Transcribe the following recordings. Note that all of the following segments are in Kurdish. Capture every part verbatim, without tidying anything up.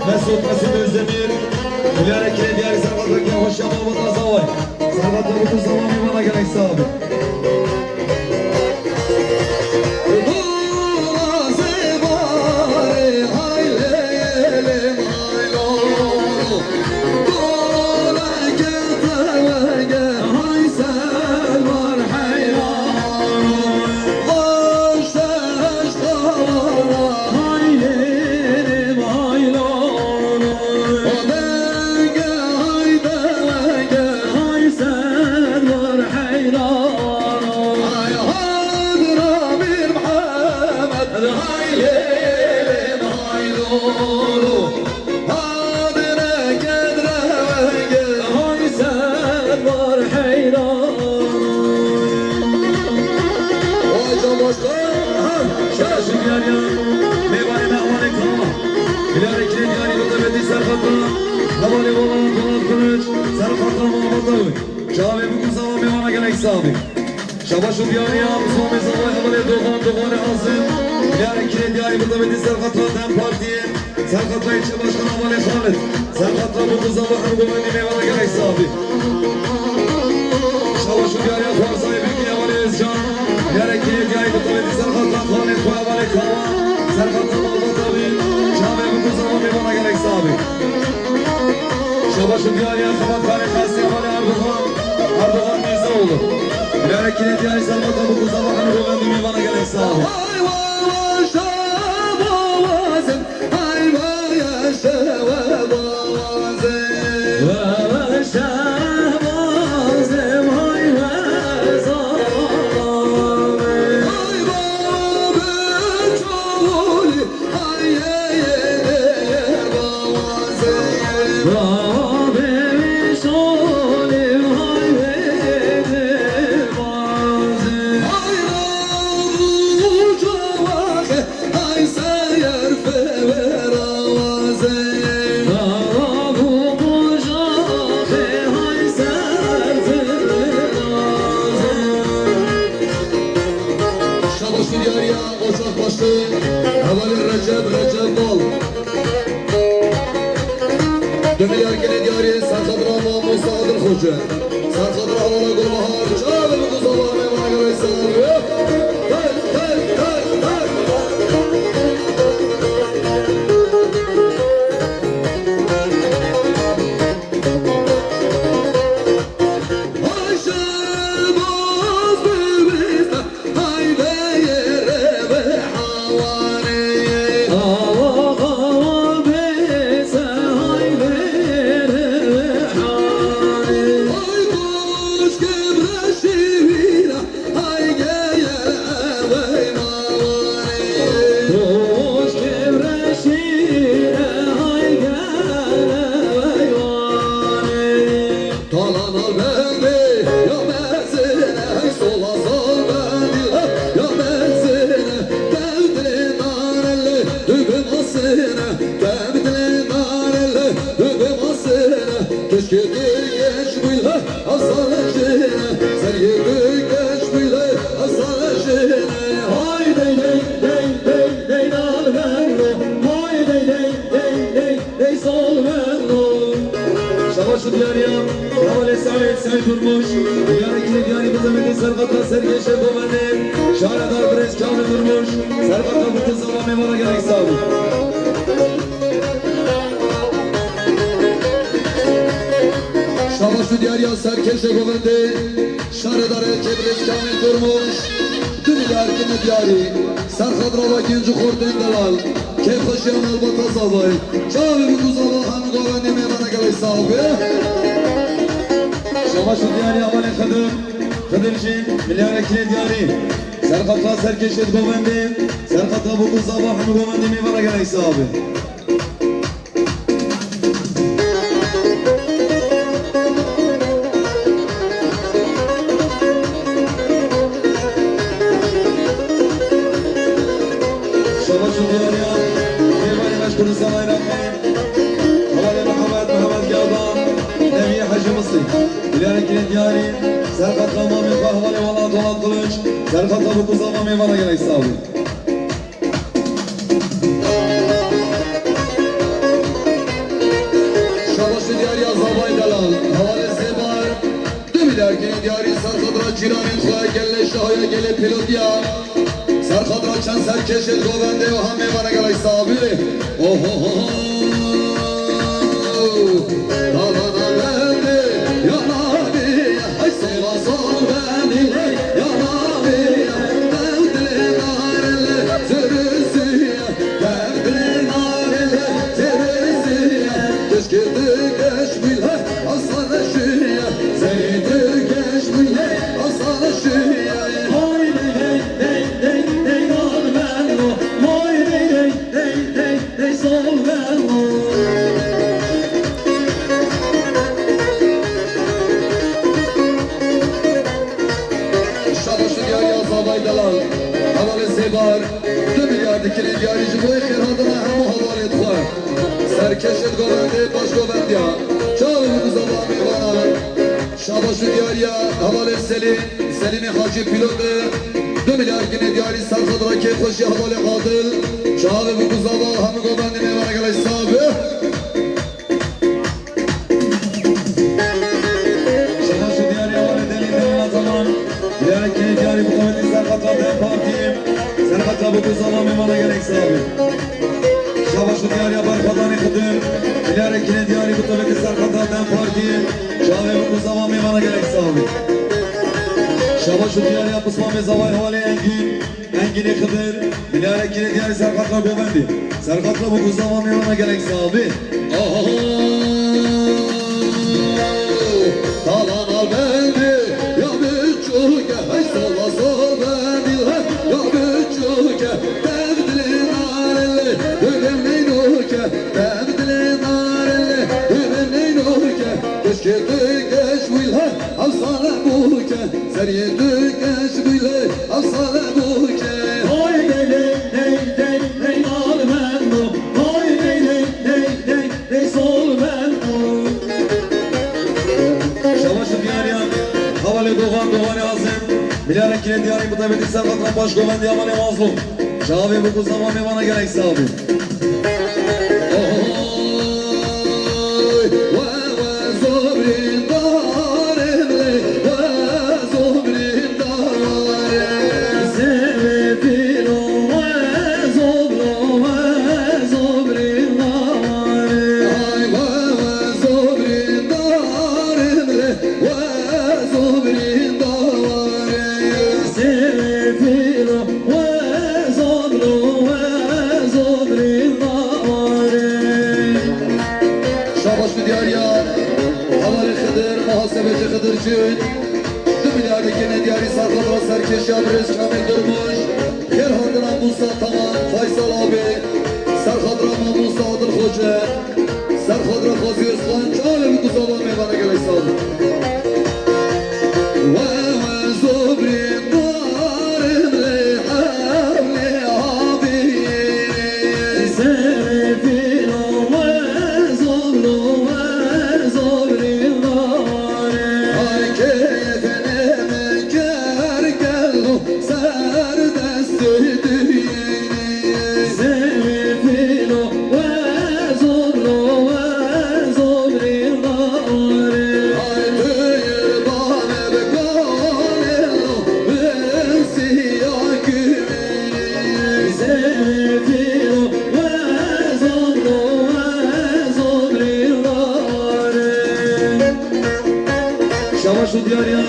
Mesut, Mesut Özdemir. Milyara kirê diyarî serqateke hoşya baba da zavay. Serqata bu kuzama mîvana gelek sabi. Vay can başkan. Şaşın yar yar. Meyvanê me hevalê Kawa. Milyarê kirê diyarî bi tebetî serqata. Hevalê Bolan, Bolan Kılıç. Serqata malbata wî. Çavê bikû zava meyvana gelek sabî. Şabaş û diyariya, zomê zavay hevalê Dogan, Doganê Azim. Milyarê kirê diyarî bi tebetî serqata DEM Partiyê. Serqata ilçe başkan hevalê Xalid. Serqata bikû zava hem govendî meyvana gelek sabî. Şabaş û diyariya xwarzayê bikî hevalê Özcan. Milyarê kirê diyarî bi tebetî serqata xalê xwe hevalê Kawa. Serqata malbata wî. Çavê bikû zava meyvana gelek sabî. Şabaş û diyariya xebatkarê xasî hevalê Erdogan, Erdogan Mirzaoğlu. Milyarê kirê diyarî serqata bikû zava hemû govendî meyvana gelek sabî. Ay, wa, wa, şabawazim, ay, wa, ya, şabawazim. Wa, wa, şabawazim, ay, wa, zalim. Ay, wa, wa, be, çavuli. Şabaş û diyariya. Ocak başlığı, hevalê Recep, Recep Bal. Du milyar kirê diyarî serxatira Musa Adil Xoce. Serxatira hevala Gulbahar, çavê bikû zava meyvana gelek sabî. Hey, hey, hey, hey. Ay şebaz bibîste. Ay beyê rê bi hewanê. Awa, awa, bêse, ay beyê rê bi hewanê. Ay koşkê bi reşî wîra, ay geye ewey mawanê. Koşkê bi reşî re, ay geye ewey wanê. Talan al bendê ya mezine, hey sola sal bendî, ya mezine, tevdilê narele, tu bi masine, tevdilê narele, tu bi masine, keşke tu geç bile, asale jine, serye tu geç bile, asale jine, hay dey dey, dey dey, dey dal bendo, hay dey dey, dey dey. Ey sol bendo. Şabaş û diyariya, hevalê Saîd, Saîd Durmuş. Diyarê kirê diyarî bi zehmetê serqata serkêşê govendê. Şaredar birêz Kamil Durmuş. Serqata bikû zava meyvana gelek sabî. Şabaş û diyariya serkêşê govendê. Şaredar ilçe birêz Kamil Durmuş. Du milyar kirê diyarî. Serxatira Genc û Xortên Delal. Kêfxweşiya malbata zavayê. Çavê bikû zava hemû govendî meyvana gelek sax be. Şabaş û diyarî hevalê Xidir. Xidir jî milyarê kirê diyarî. Serxatira serkêşê govendê. Serxatira bikû zava hemû govendî meyvana gelek sax be. Şabaş û diyariya, mêvanê me ji Kurdistana Iraqê, hevalê Mihemed, Mihemed Gavda, Neviye Hecî Misrî. Milyarê kirê diyarî, serqata mamê xwe hevalê Welat, Welat Kılıç, serqata bikû zava meyvana gelek sax bî. Danên xwe gelê şahiya gelê pîlotiya. Serxatira çend serkêşên govendê û hemê vana gelek sabî. Oho. Talana bendê ya navê, hey sola sol bendî, hey ya navê, dew dilê narê, zirisiye, dew dilê narê, zirisiye, keşke tu geş bûyî, hey asana şiye, zerê tu geş bûyî, hey asana şiye. Hey, hey, hey, hey, hey, hey, hey, hey, hey, hey, hey, sol bendî. Şabaş û diyariya zavay delal. Hevalê Sêbar, du milyar dikinê diyarî ji bo xêrhatina hemû hevalên xwe. Serkêşên govendê baş govendiya. Çawa bû zava mêvanan. Şabaş û diyariya hevalê Selîm, Selîmê Hacî Pîlot e. Du milyar dikinê diyarî serxatira kêfxweşiya hevalê Adil. Çawa bû zava hemû govendê mêvana gelek sax be. Şabaş û diyariya hevalê Delîl Delîl Ataman. Milyarek kirinê diyarî bi qewetî serxatira DEM Partî. Serxatira bû zava mêvana gelek sax be. Şabaş û diyariya Berxwedanê Xidir. Milyarek kirinê diyarî bi qewetî serxatira DEM Partî. Çawa bû zava mêvana gelek sax be. Şabaş û diyariya pismamê zavay hevalê Engîn. Engînê Xidir, milyarek kirinê diyarî serxatira govendê. Serxatira bû zava mêvana gelek sax be. Oho! Talana bendê ya biçûke, hey sola sol bendî, hey ya biçûke, dev dilê narê, dibim neynoke, dev dilê narê, dibim neynoke, keşke tu geş bûyî, hey efsane bûke. Seriyê tu geş bûyî, efsane bûke. Hay dey dey dey dey dey nal bendo. Hay dey dey dey dey dey sol bendo. Şabaş û diyariya hevalê Doğan, Doğanê Azim. Milyarek kirinê diyarî bi taybetî serxatira baş govendiya hevalê Mazlûm. Çavê bû zava mêvana gelek sax be. Oy, we, we, zobrîn darê lê, we, zobrîn darê. Sêvê pîlo, we, zobro, we, zobrîn darê. Ay, we, we, zobrîn darê lê, we, zobrîn darê. Sêvê pîlo, we, zobro, we, zobrîn darê. Şabaş û diyariya hevalê Xidir, muhasebecî Xidir Cün, du milyar dikinê diyarî serxatira serkêşiya birêz Kamîl Durmuş, xêrhatina Mûsa Taman, Faysal abi, serxatira Mamûsa Adil Xoce, serxatira Qazî Osman, çavê bû zava mêvana gelek sax be. We, we, zobrîn darê lê, hewlê abî. Sêvê pîlo, we, zobro, we, zobrîn darê. Ay keyfê nême ker gelo, ser destê diyînî. Sêvê pîlo, we, zobro, we, zobrîn darê. Ay tu yê bane bi kalê lo, bi siya gumînî. Sêvê pîlo, we, zobro, we, zobrîn darê. Şabaş û diyariya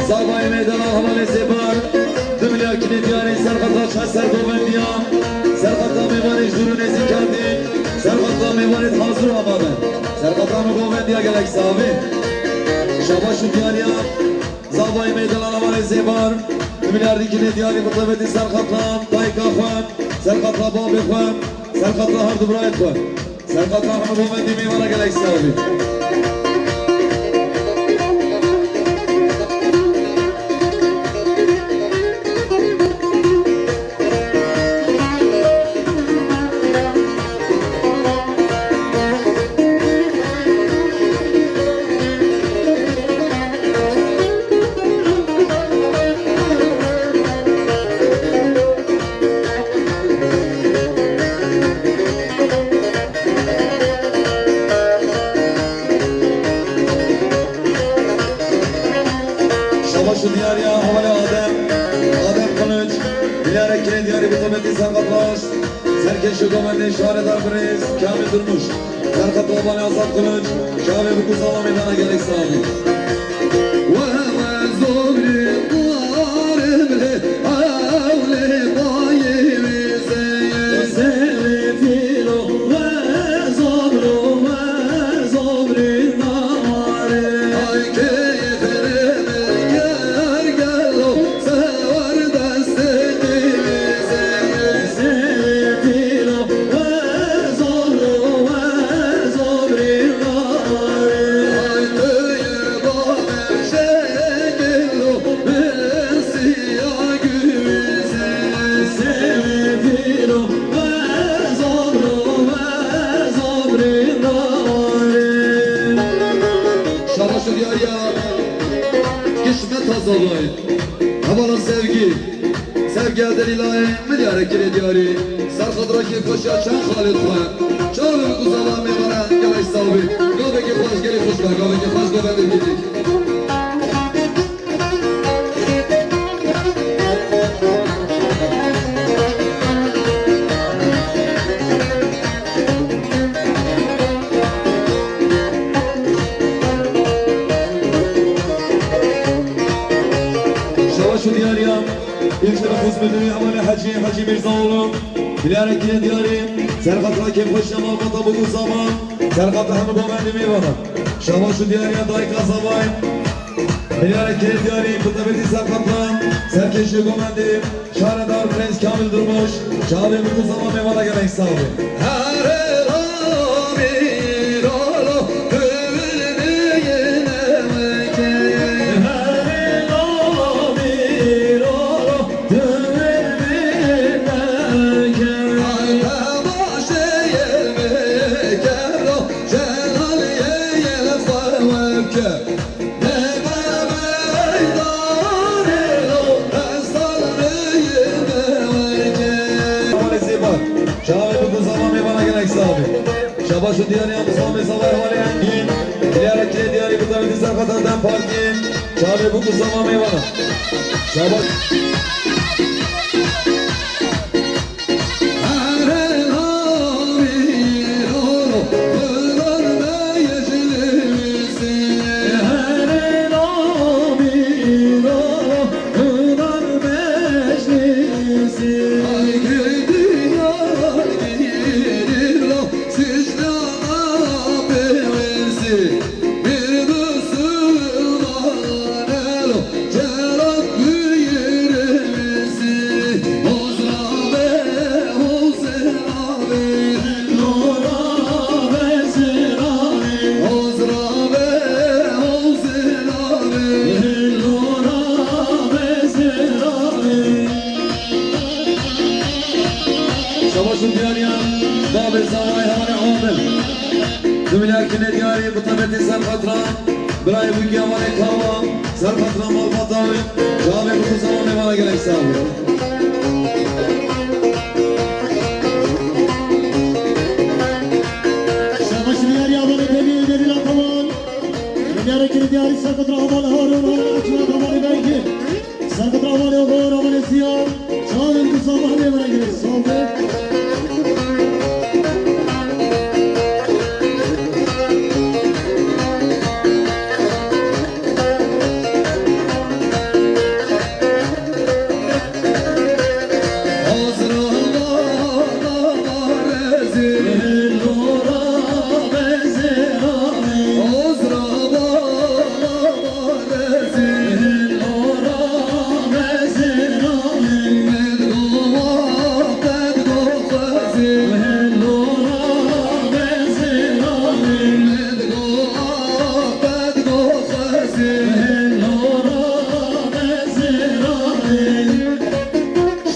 zavayê me delal hevalê Zêbar. Du milyar kinê diyarî serxatira çend sergovendiya. Serxatira mêvanê ji dûr û nêzîkan dî. Serxatira mêvanê hazir û amade. Serxatira min govendiya gelek sax be. Şabaş û diyariya zavayê me delal hevalê Zêbar. Du milyar kinê diyarî bi qewetî serxatira dayika xwe. Serxatira babê xwe. Serxatira her du birayê xwe. Serxatira hemû govendê mêvana gelek sax be. Diyariya hevalê Adem, Adem Kılıç, milyarek kirin diyarî bi tametî serqet raşt, serkêşî govendê şaredar birêz Kamil Durmuş, serqet ravanê Azad Kılıç, çavê bi ku zala meydana gelek sax bî. Şabaş û diyariya Kişmet Tazavay. Hevala Sevgi. Sevgi Delîlayê milyarê kirê diyarî. Serxadra kêfxweşiya çend xalê xwe. Çavê ku zala mêvana gelek sax bî. Gavekî xweş gelê xweş be. Gavekî xweş govendê bî. Şabaş û diyariya, ilk teneffüs müdürü Hevalê Hecî, Hecî Mîrzaoğlu, milyarek kirê diyarî, serxatira kêfxweşiya malbata Bûk û Saman, serxatira hemû govendê mêvana. Şabaş û diyariya dayika Zavay, milyarek kirê diyarî, bi tametî serxatira, serkêşî govendê, şaredar Prens Kamil Durmuş, çavê Bûk û Saman mêvana gelek sax bî. Çavê Bûk û Saman mêvana gelek sax bî. Şabaş û diyariya Musa Mesa Vay Halê Engîn. Diyara kirê diyarî bi tametî serxeta DEM Partiyê. Çavê Bûk û Saman mêvana. Şabaş. Şabaş û diyariya babê Zavay Hevalê Adil. Du milyar kirê diyarî bi tametî serxatira birayê Bûkî Hevalê Kawa, serxatira malbata wê, çavê Bûk û Saman mêvana gelek sax bî. Şabaş û diyariya babê Tevî Delîla Kawan. Milyarek kirê diyarî serxatira Hevalê Harun, Hevalê Açma, Hevalê Belgîn. Serxatira Hevalê Oxor, Hevalê Ziya, çavên ku Saman mêvana gelek sax bî.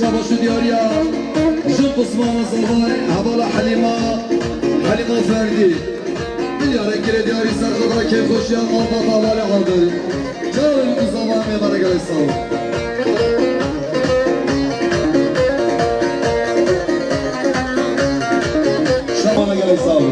Şabaş û diyariya jin Osman Zavay, hevala Helîma, Helîma Ferdî. Milyarek kirê diyarî serxatira kêfxweşiya malbata Hevalê Adil. Çavên ku Saman mêvana gelek sax bî. Şaban gelek sax bî.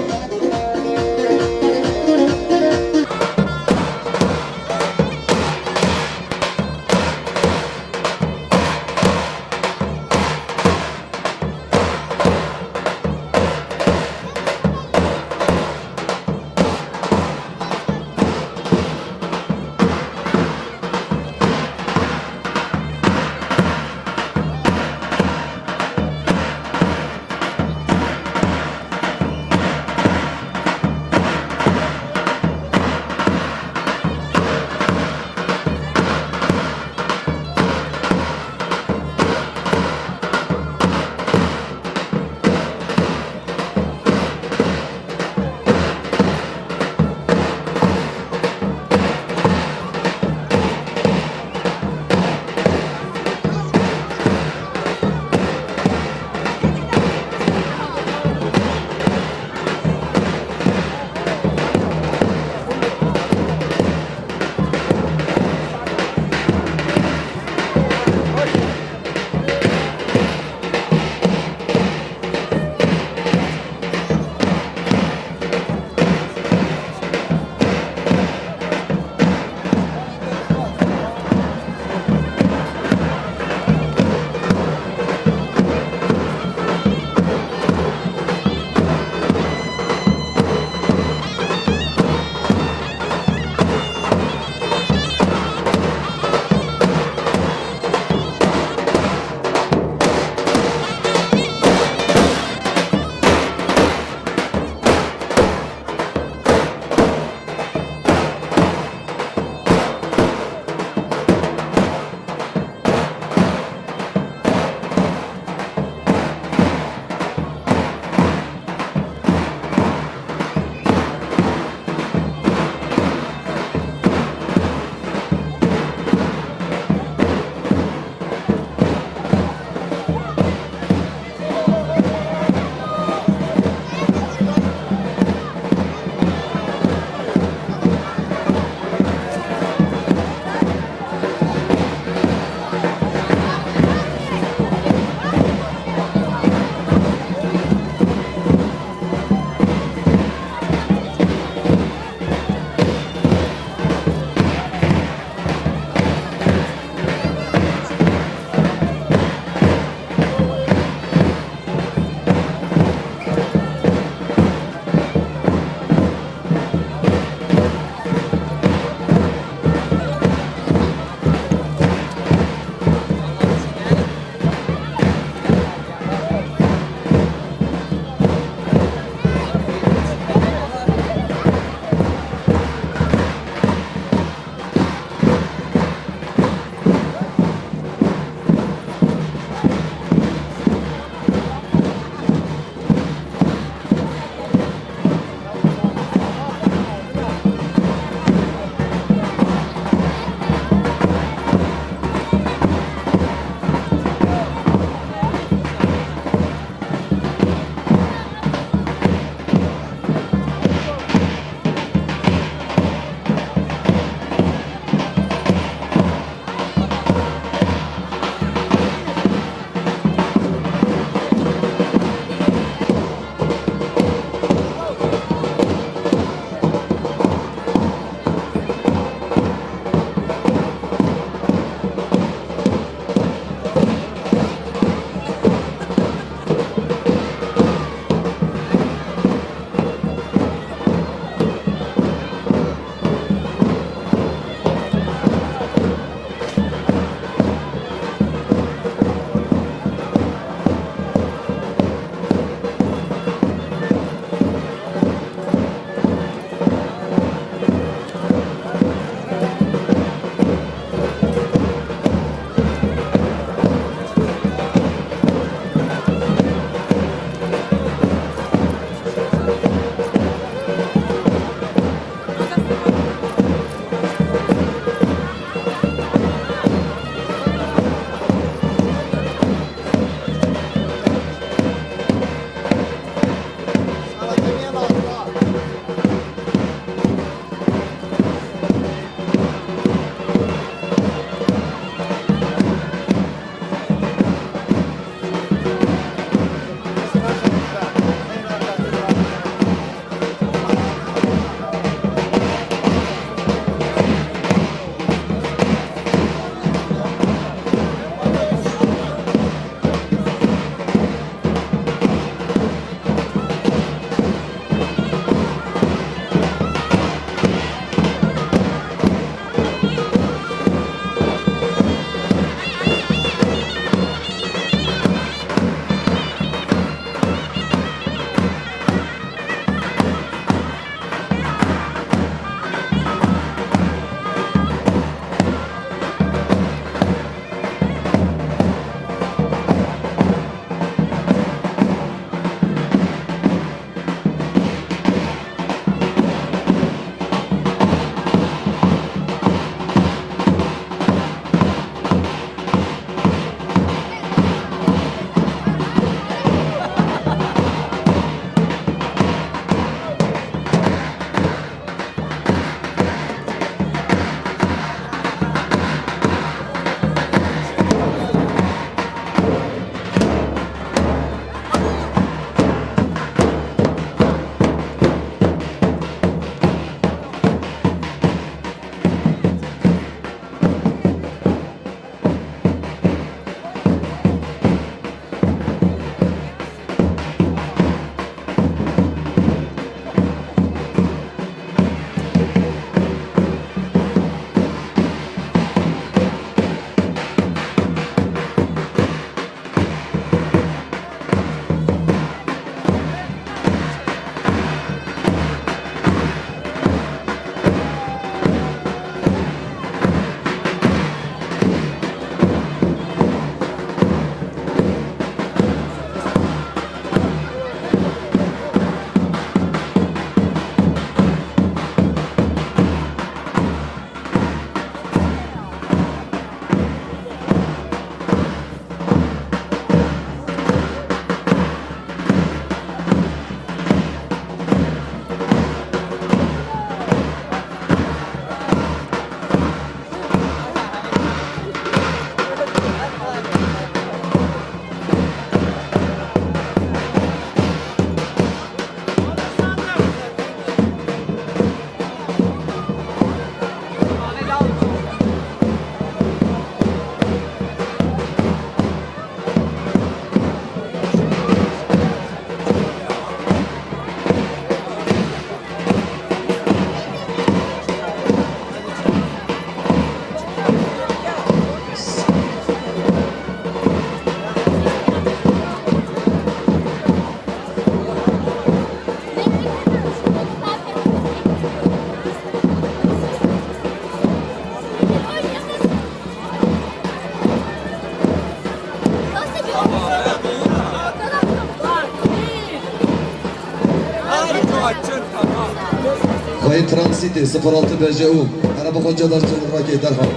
Xweyê transîtê sifir altı B J U. Erebe xwe cedar çevirrakê derhal.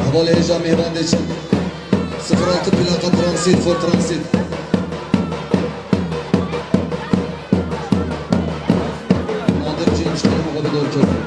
Hevalê hêja mêvan dê çin. Sifir altı plaka transit, for transit. Nadir Cem işte bu kadar doğru çözüm.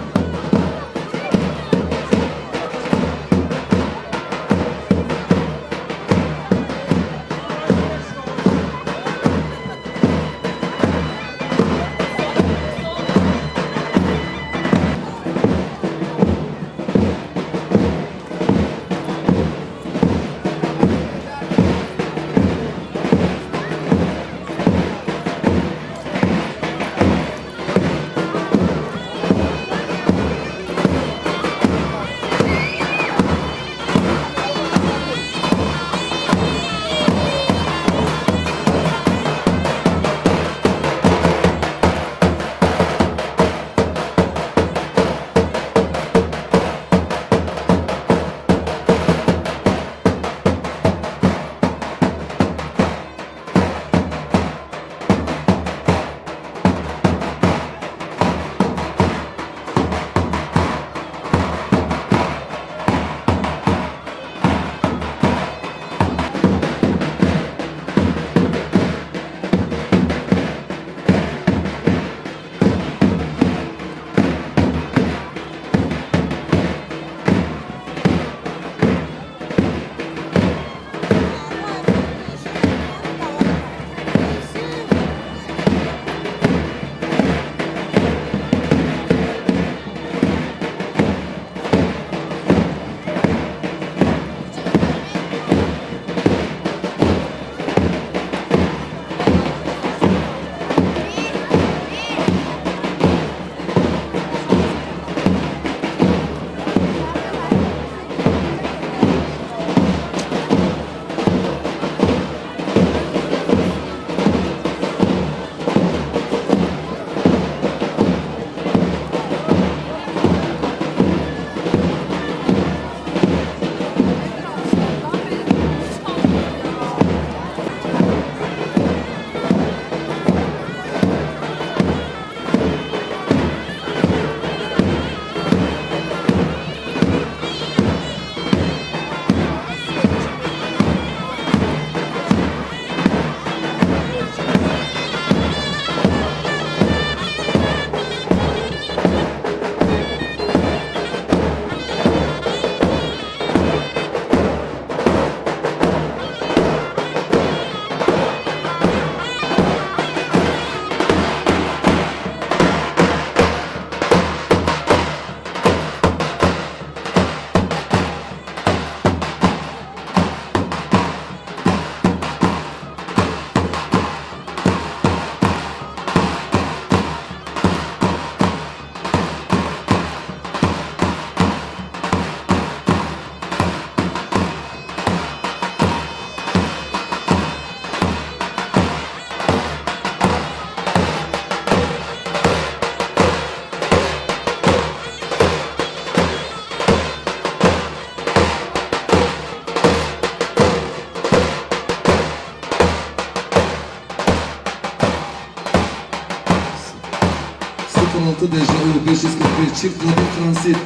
Sıfır altı D J U beş yüz kırk beş çift kadın transit.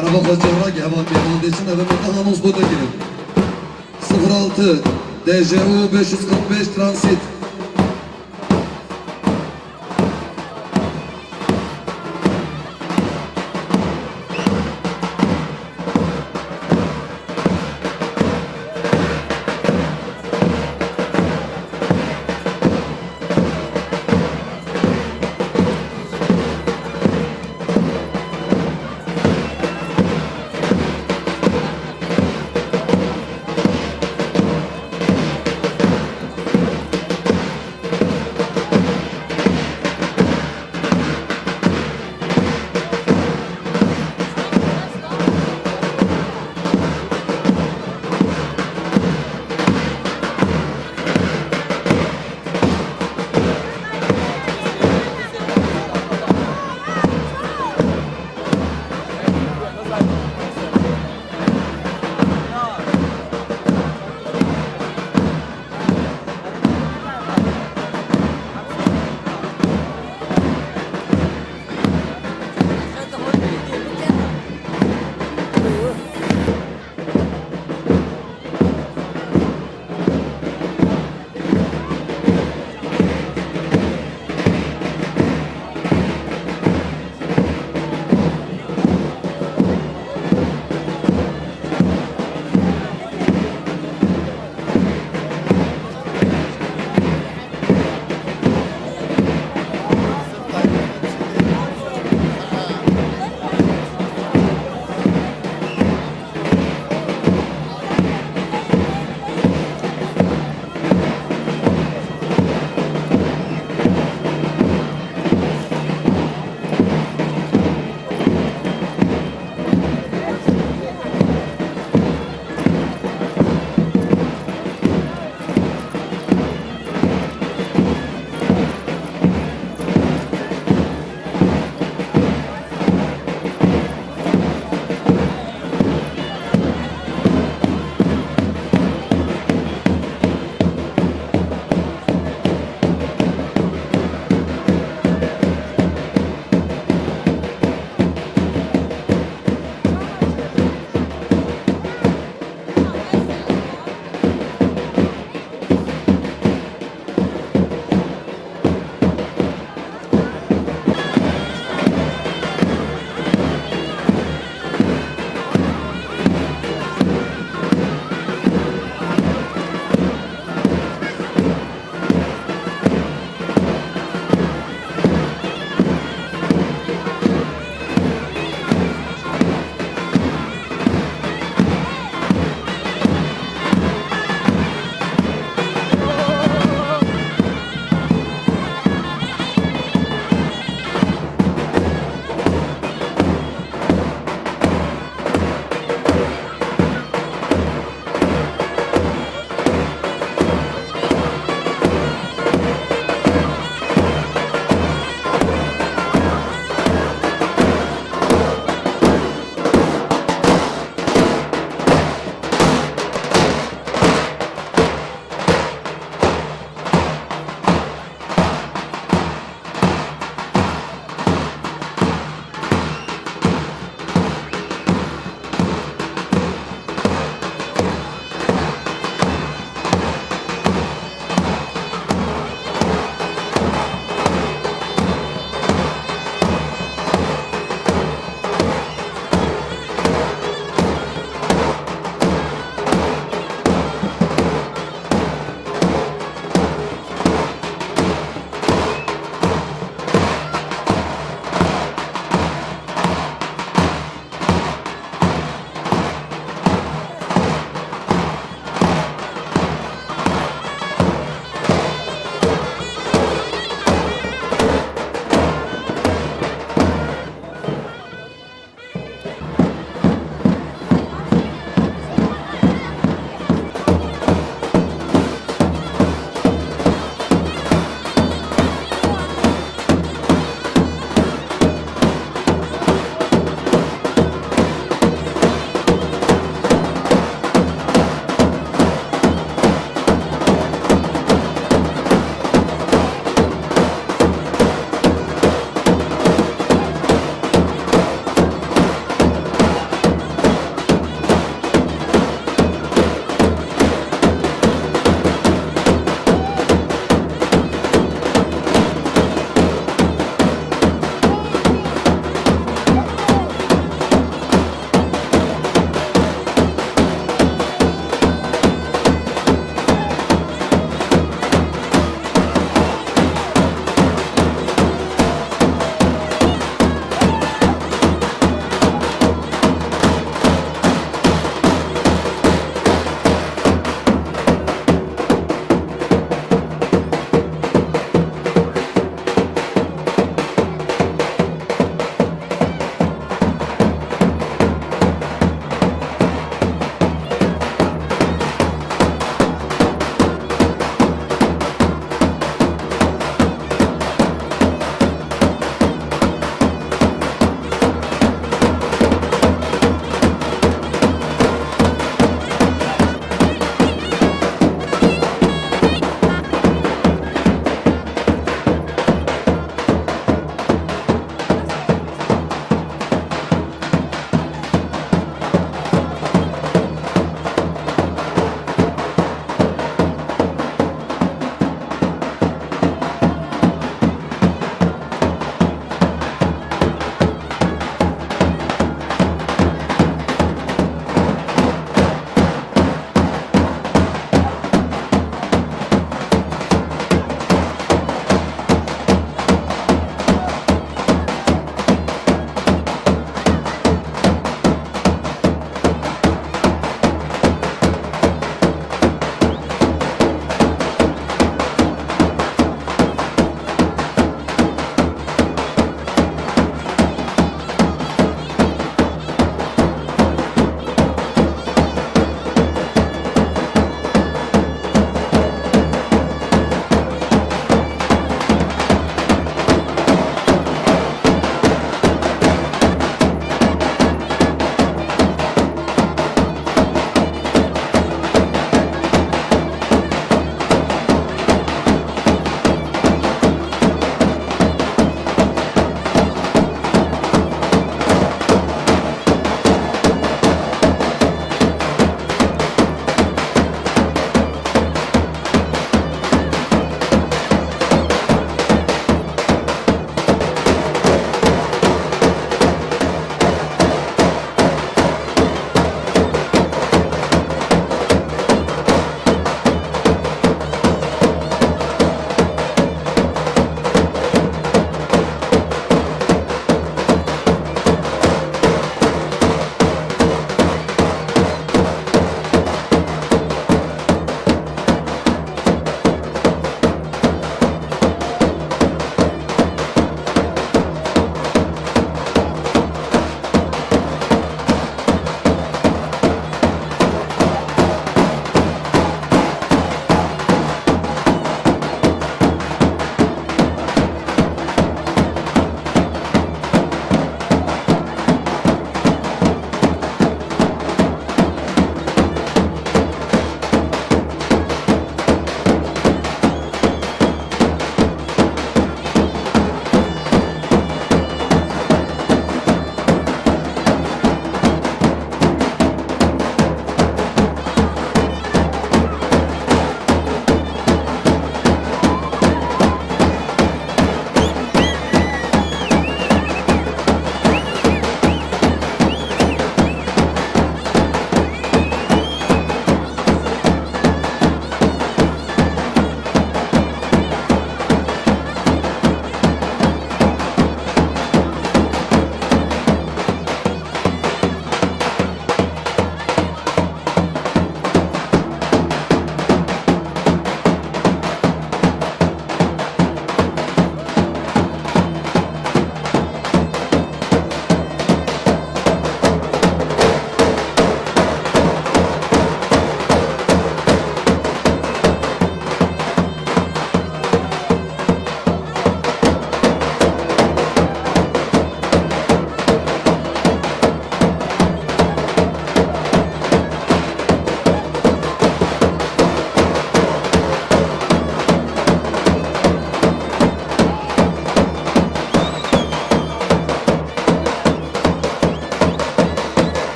Araba xwe cevra gehva kevandê çin eve meta hanons bota girin. Sıfır altı D J U beş yüz kırk beş transit.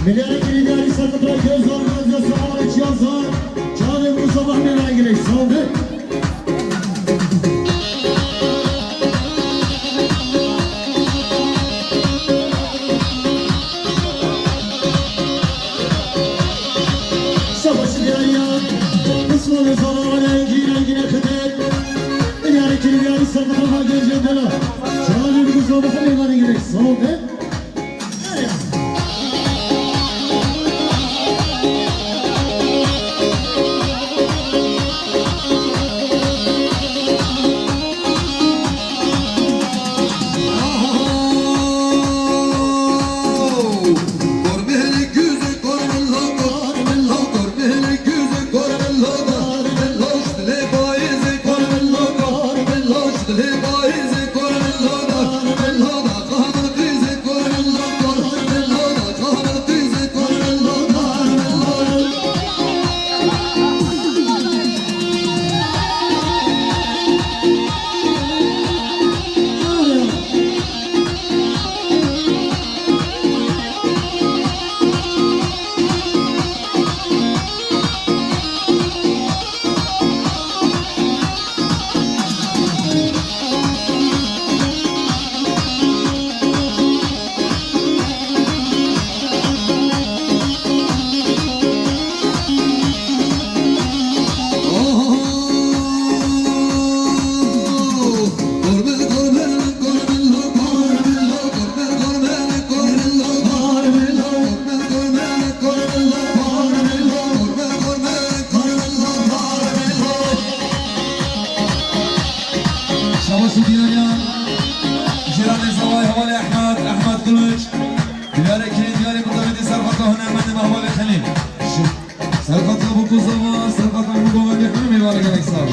Milyarê kirî diyarî ser qitra göz zor, göz göz zor, çiyan zor. Çavê Mustafa Hemê rengî leysa be. Şabaş diyariya, Osmanlı zor, rengî rengî ne xidmet. Milyarê kirî diyarî ser qitra göz göz zor. Çavê Mustafa Hemê rengî leysa be. Şabaş û diyariya cîranê zavayê hevalê Ehmed, Ehmed Kılıç. Diyarê kirê diyarê bi tevî serqata hunermendê me hevalê Xelîl. Serqata Bûk û Zava, serqata Bûk û Zava, hemî mêvanê gelek sağ ol.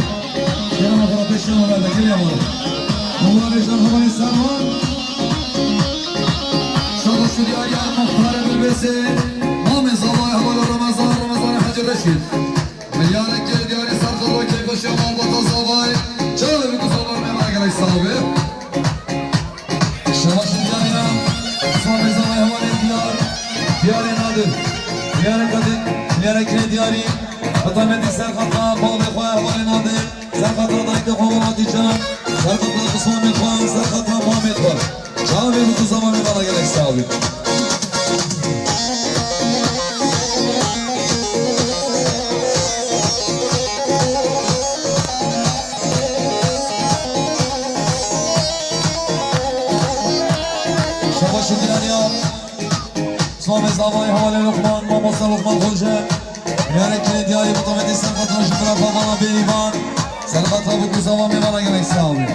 Kerema xwe pêşiya me berde, gelê hevalê. Hevalê jan hevalê Servan. Şabaş û diyariya muxtarê Bilbesê. Mamê zavayê hevalê Ramazan, Ramazan Hacı Reşîd. Milyarek gel diyarî ser xalo keyfeşiya malbata zavay. Çavê Bûk û Zava mêvanê gelek sağ be. Şabaş û diyarî ya. Sağ be zavay hevalê diyar. Diyarê Nadir. Diyarê Kadir. Diyarê kirê diyarî. Heta metî serqata bavê xwe hevalê Nadir. Serqata dayikê xwe Hatice. Serqata xismamê xwe. Serqata mamê xwe. Çavê Bûk û Zava mêvana gelek sağ bî. Şabaş û diyariya. Slavê zavayê hevalê Luqman, mamosta Luqman Xoce. Diyarê kirê diyarî bi tevî serqata ji tarafa vana Bêrîvan. Serqata Bûk û Zava mêvana gelek sağ bî.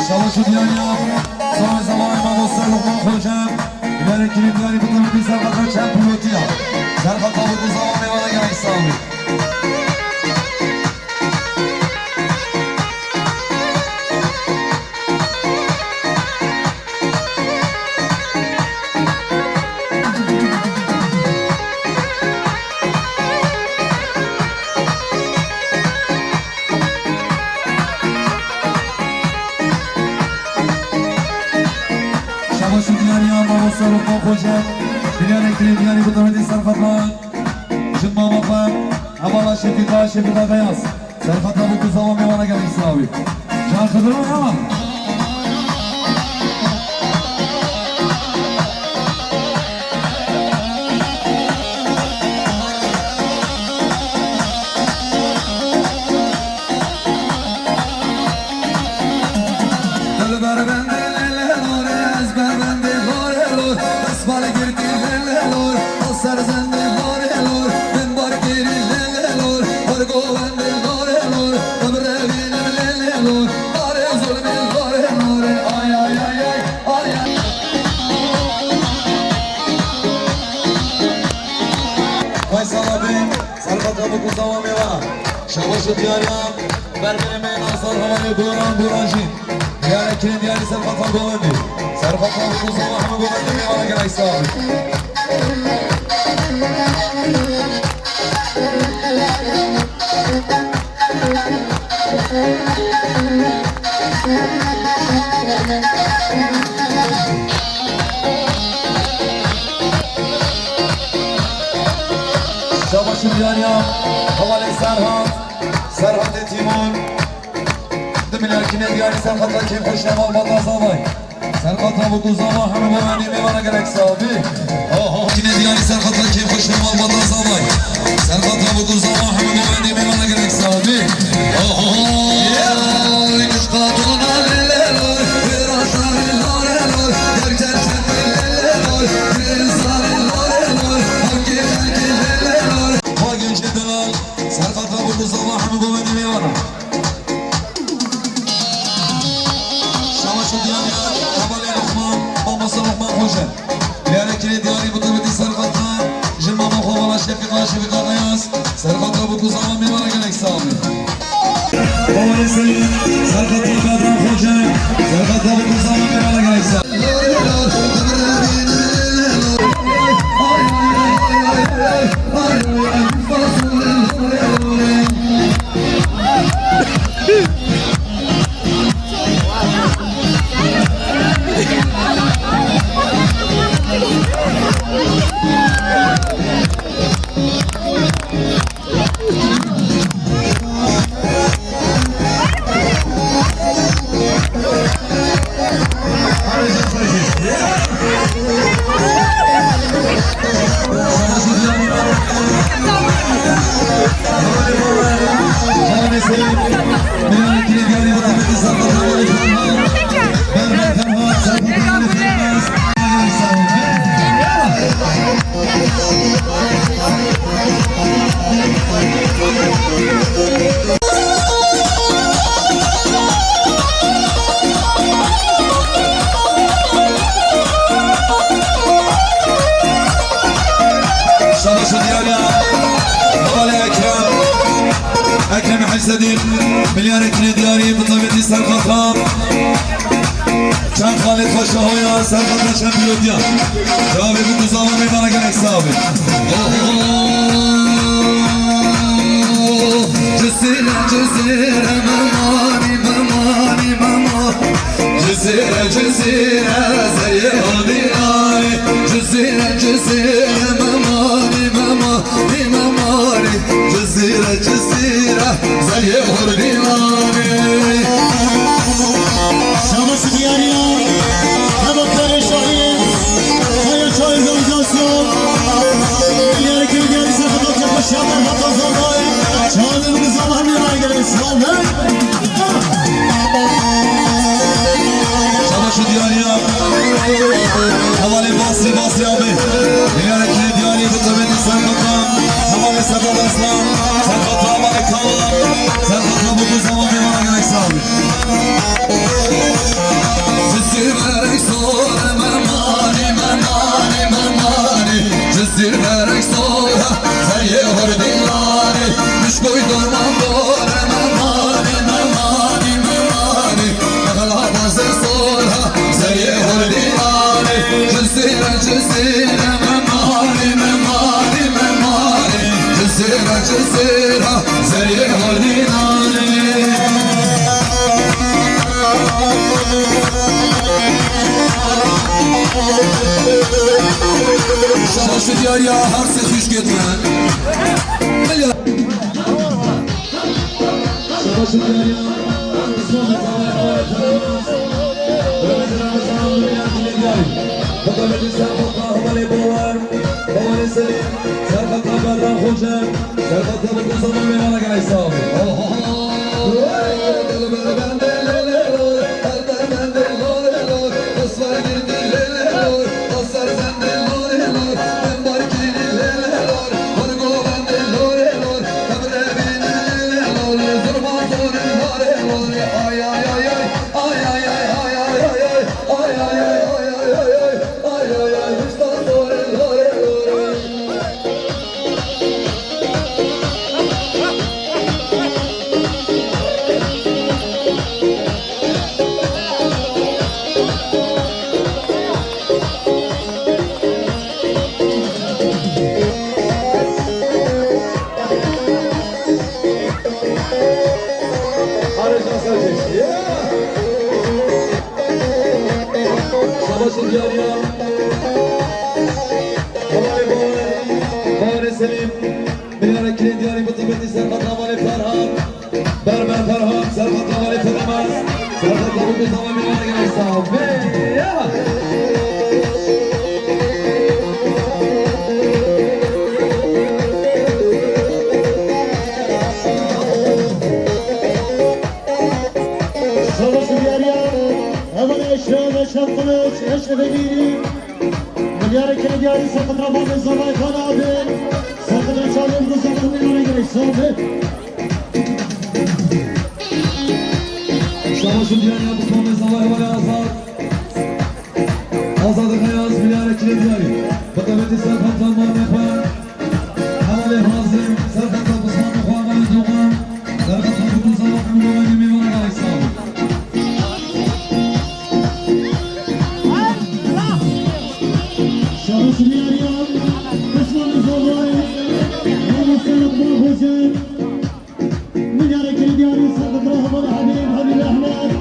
Şabaş û diyariya. Sağ ol, zamanı mamosta Lokman Xoce. Diyarê kirê diyarî bi tevî serqata çend pilotiya. Serqata Bûk û Zava mêvana gelek sağ ol. Şabaş û diyariya mamosta Lokman Xoce. Diyarê kirê diyarî bi tevî serqata. Jin mama xwe, hevala Şefîqa, Şefîqa Beyaz. Serqata Bûk û Zava mêvana gelek sağ bî. Can Xidro ya. Dilber bende lê lê lor, ezber bende lor lor, destmal girtî lê lê lor, ser zende lor lor, min bar kêrî lê lê lor, bar govende lor lor, em revînim lê lê lor, barê zulmê Bûk û zava mêvana. Şabaş û diyariya berberê me Nasar Hevalê Boran Boran jî. Diyare kirê diyarî Serqata Govendî. Serqata bûk û zava hemû Govendî mêvana gelek sax bî. Şabaş û diyariya hevalê Serhat, Serhatê Tîmûr. Di milyar kinê diyarî Serhat Rakîm xweş heval Bata Zavay. Serhat Rabûk û Zava hemû Govendî mêvana gelek sax bî. Oho. Kinê diyarî Serhat Rakîm xweş heval Bata Zavay. Serhat Rabûk û Zava hemû Govendî mêvana gelek sax bî. Oho. Serqat Rabûk û Zava hemû Govendî mêvana. Şabaş û diyariya hevalê Luqman, mamosta Luqman Xoce. Diyare kirê diyarî bi tabîtî Serqata, ji mama xwe vala Şefîqa, Şefîqa Qeyas. Serqat Rabûk û Zava mêvana gelek sax bî. Hevalê Selîm, Serqat Rabûk û Zava Xoce. Serqat Rabûk û Zava mêvana gelek sax. Şabaş û diyariya hevalê Ekrem, Ekrem Hecsedî, milyarek ne diyarî, bi tabîtî Serqata. Çend xalê xweşa hoya, Serqata çend pilotiya. Cevabê bûk û zava mêvana gelek sax bî. Cizîre, Cizîre, memanî, memanî, mema. Cizîre, Cizîre, zeriyê hodî nayê. Cizîre, Cizîre, memanî, memanî, memanî. Cizîre, Cizîre, zeriyê hodî nayê. Şabaş diyariya, hevalkarê şahî, Kaya Çay organizasyon. Diyarê kirê diyarî Serqata Kepişa, Serqata Zavay. Çağrı bu zaman bir aygırı İslam'ı. Şabaş û diyariya hevalê Basrî, Basrî abi. Diyarê kirê diyarî bi tabîtî Serqata. Hevalê Serqat Aslan. Serqat hevalê Kava. Serqat Rabûk û Zava mêvana gelek sax bî. Cizîre, Rexsor, memanî, memanî, memanî. Cizîre, Rexsor, zeriyê hodî nayê. Mişkoy dorman dor, memanî, memanî, memanî. Nexla bazê sor, zeriyê hodî nayê. Cizîre, Cizîre, memanî, memanî, memanî. Cizîre, Cizîre, zeriyê hodî nayê. Şabaş û diyariya her sê xwişkêt me. Şabaş û diyariya. Hevalê Selîm, Serqata Berra Xoce, Serqata bûk û zava mêvana gelek sax bî. Diyariya. Hevalê Bawer. Bawerê Selîm. Milyara kirê diyarî bi taybetî serqet hevalê Ferhan. Berber Ferhan, serqet hevalê Felemez. Serqet hevalê Felemez. Ya. Şabaş diyariya. Hevalê Eşref, Eşref Kılıç, Eşref Emînî. Milyarê kirê diyarî serqet hevalê Zavay Kala abi. Serqet çavê bi Zavay Kala abi. Şabaş diyariya bi Zavay Kala Azad. Azad Xeyaz, milyarê kirê diyarî. Bi taybetî serqet hevalê xwe. Hevalê Hazim, serqet bi ziman xwe hevalê Dogan, serqet bi ziman xwe hevalê Mîvan Aleyhisselam. Şabaş diyariya, Osman Zavay, Osman Zavay. Milyarê kirê diyarî serqet hevalê Habîb, Habîb Ehmed.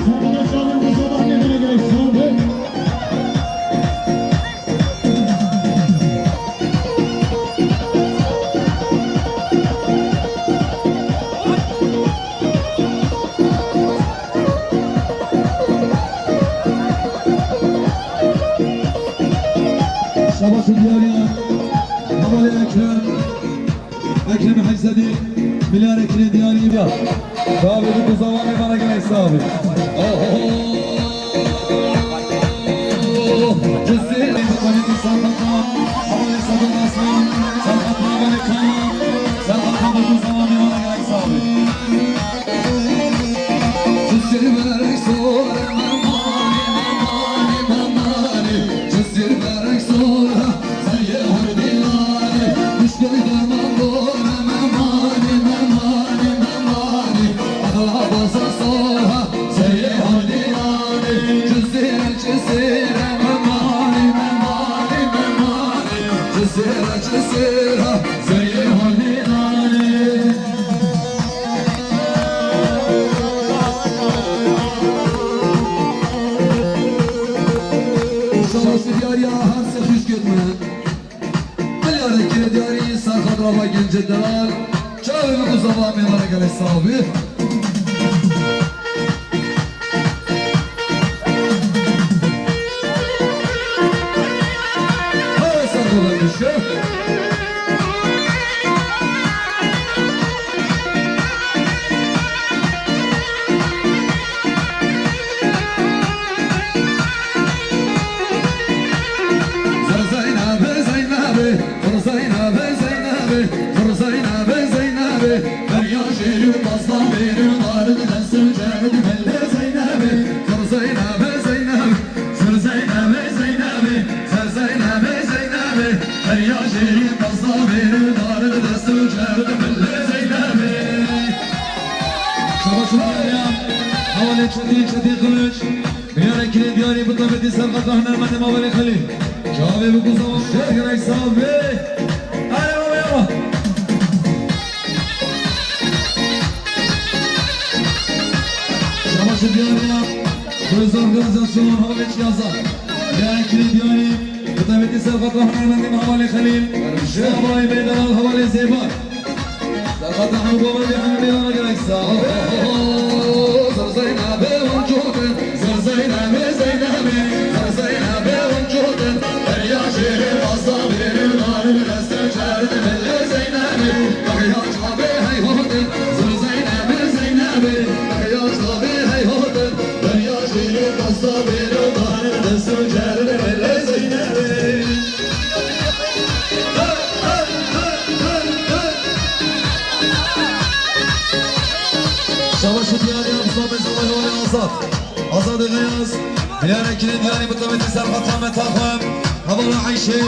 Serqet çavê bi Zavay Kala abi. Şabaş diyariya. Hevalê Ekrem. Ekrem Heysedî. Milyarê kirê diyarî ya. Davi bi kuzavanê bana gelek sabi. Oho. Cizî. Serqet hevalê Sedûn Aslan. Serqet hevalê Kala. Serqet bi kuzavanê bana gelek sabi. Şabaş diyariya her se xwişkêt me. Milyarê kirê diyarî serqet rava gencê delal. Çavê bi kuzava mêvara gelê sabi. Hare serqet dişe. Zeynabe, Zeynabe, Zeynabe, Zeynabe, Zeynabe, Zeynabe. Derya jêr û pasta bêr û dar di dest û cer di belê Zeynabe. Zeynabe, Zeynabe. Zir Zeynebê, Zeynebê, zir Zeynebê, Zeynebê. Derya jêrî pasta bêrî, darê dest û cer di milê Zeynebê. Şabaş û diyariya, hevalê Çetîn, Çetîn Kılıç. Milyarê kirê diyarî bi taybetî serqeta hunermendê Mavê Xelîl. Çavê bi kuzavan gerek sabe. Hadi baba, yalla. Şabaş û diyariya. Bi organizasyon Havalê Çiyaza. Ya kirê diyarî, bi taybetî serqeta hunermendên Havalê Xelîl. Şabayê Beydelal Havalê Zêbar. Serqeta Havalê Xelîl gerek sabe. Zir Zeynebê wan cote, zir Zeynebê, Zeynebê, zir Zeynebê wan cote. Derya jêrê pasta bêrê, darê destê cer di milê Zeynebê. Derya çavê hey hote, zir Zeynebê, Zeynebê. Derya çavê hey hote. Derya jêrê pasta bêro, darê dest û cer di milê Zeynebê. Şabaş û diyariya, Mustafa Bey, Azad. Azadê Xeyaz. Milyarê kirê diyarî bi taybetî serqeta Meta xwe. Hevala Eyşê.